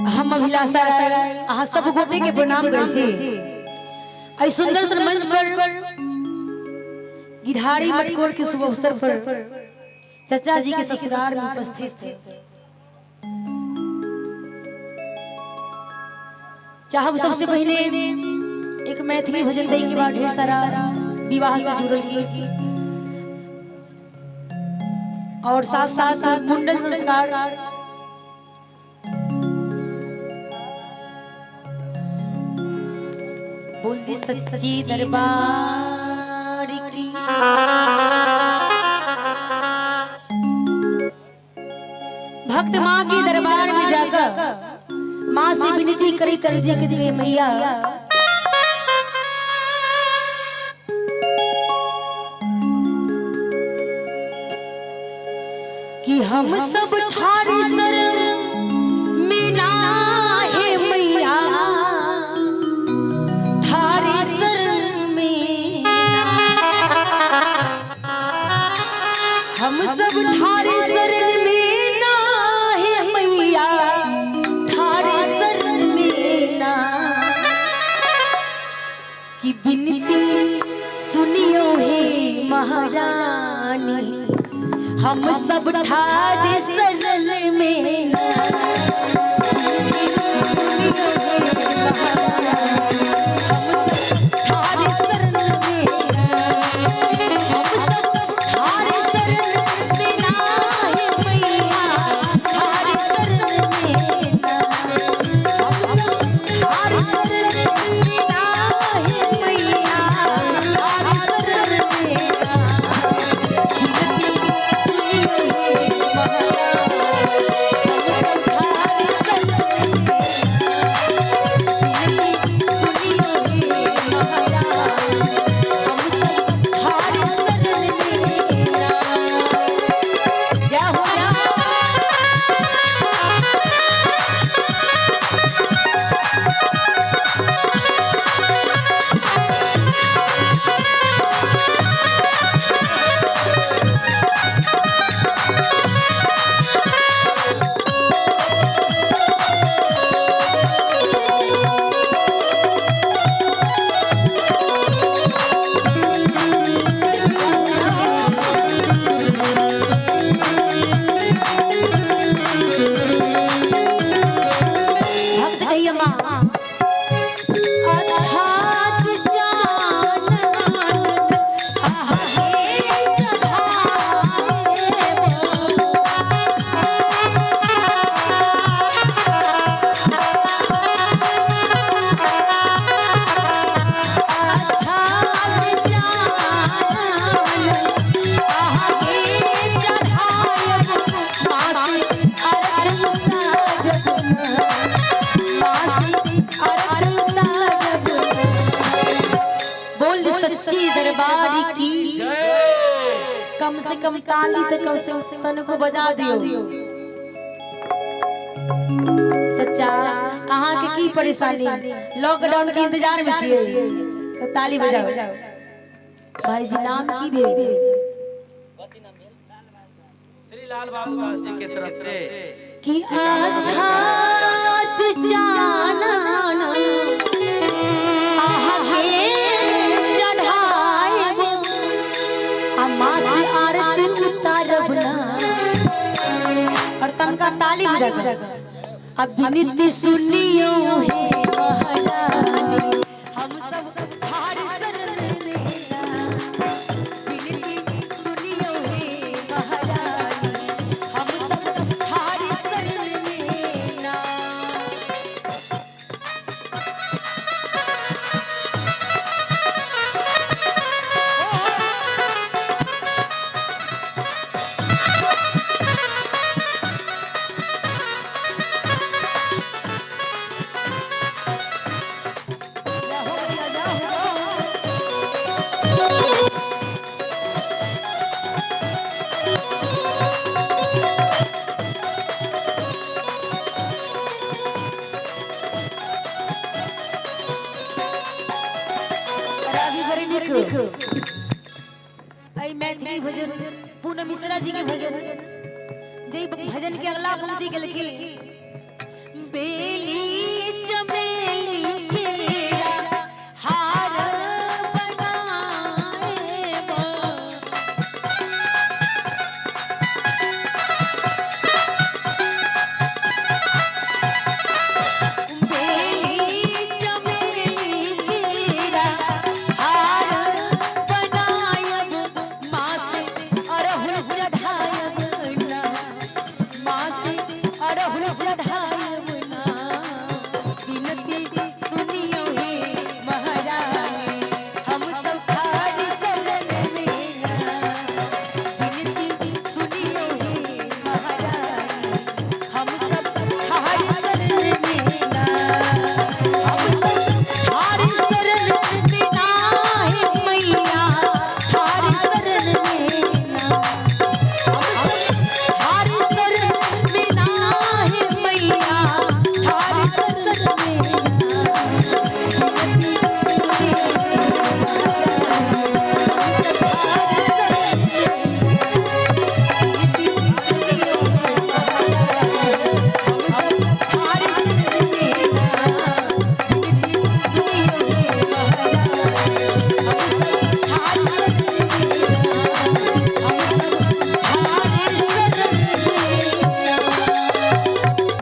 हम अभिलाषा राय अहाँ सब गोटे के प्रणाम करै छी। एहि सुंदर सन मंच पर गिरहारी मटकोर के शुभ अवसर पर चचा जी के ससुराल में उपस्थित चाहब सबसे पहले एक मैथिली भजन दै के बाद ढेर सारा विवाह से जुड़ल गीत और साथ साथ मुंडन संस्कार। बोली सच्ची दरबार की। भक्त माँ के दरबार में जाकर माँ से विनती करी तर्ज के मैया कि हम सब ठार सर मीना हे मैया, ठार सर में हम सब ठार शरण में ना हे मैया, ठार शरण में ना कि विनती सुनियो हे महारानी, हम सब ठार शरण में ना। सुनियो हे महारानी, हम सब ठार शरण में ना। हम सब ठार शरण में ना हे मैया, ठार शरण में ना। हम सब ठार शरण में ना हे मैया, ठार शरण में ना। सुनियो हे महारानी, हम सब ठार शरण में ना। सुनियो हे महारानी, हम सब ठार शरण में ना। जय हो। भक्त कहिए माँ अछात जानन आहा हे चढ़ाए। अछात जानन आहा हे चढ़ाए, मासी अरत बोल सच्ची दरबार की। कम से कम ताली तो कम से कम तन को बजा दियो। चचा अहाँ के की परेशानी, लॉकडाउन के इंतजार में छियै तो ताली बजाओ। भाई जी नाम की भेल? श्री लाल बाबू दास जी के तरफ से कि अछात चानन आहा के चढ़ाएब, आ माँ से आरती उतारब ना। और तनका ताली बजा कर अब विनती सुनियो हे महारानी, हम सब ठार शरण में ना। विनती सुनियो हे महारानी, हम सब ठार शरण में ना। अभी बड़ी नीक एहि मैथिली भजन पूनम मिश्रा जी के भजन, जे भजन के अगला पंक्ति गेलखिन बेल चढ़ा।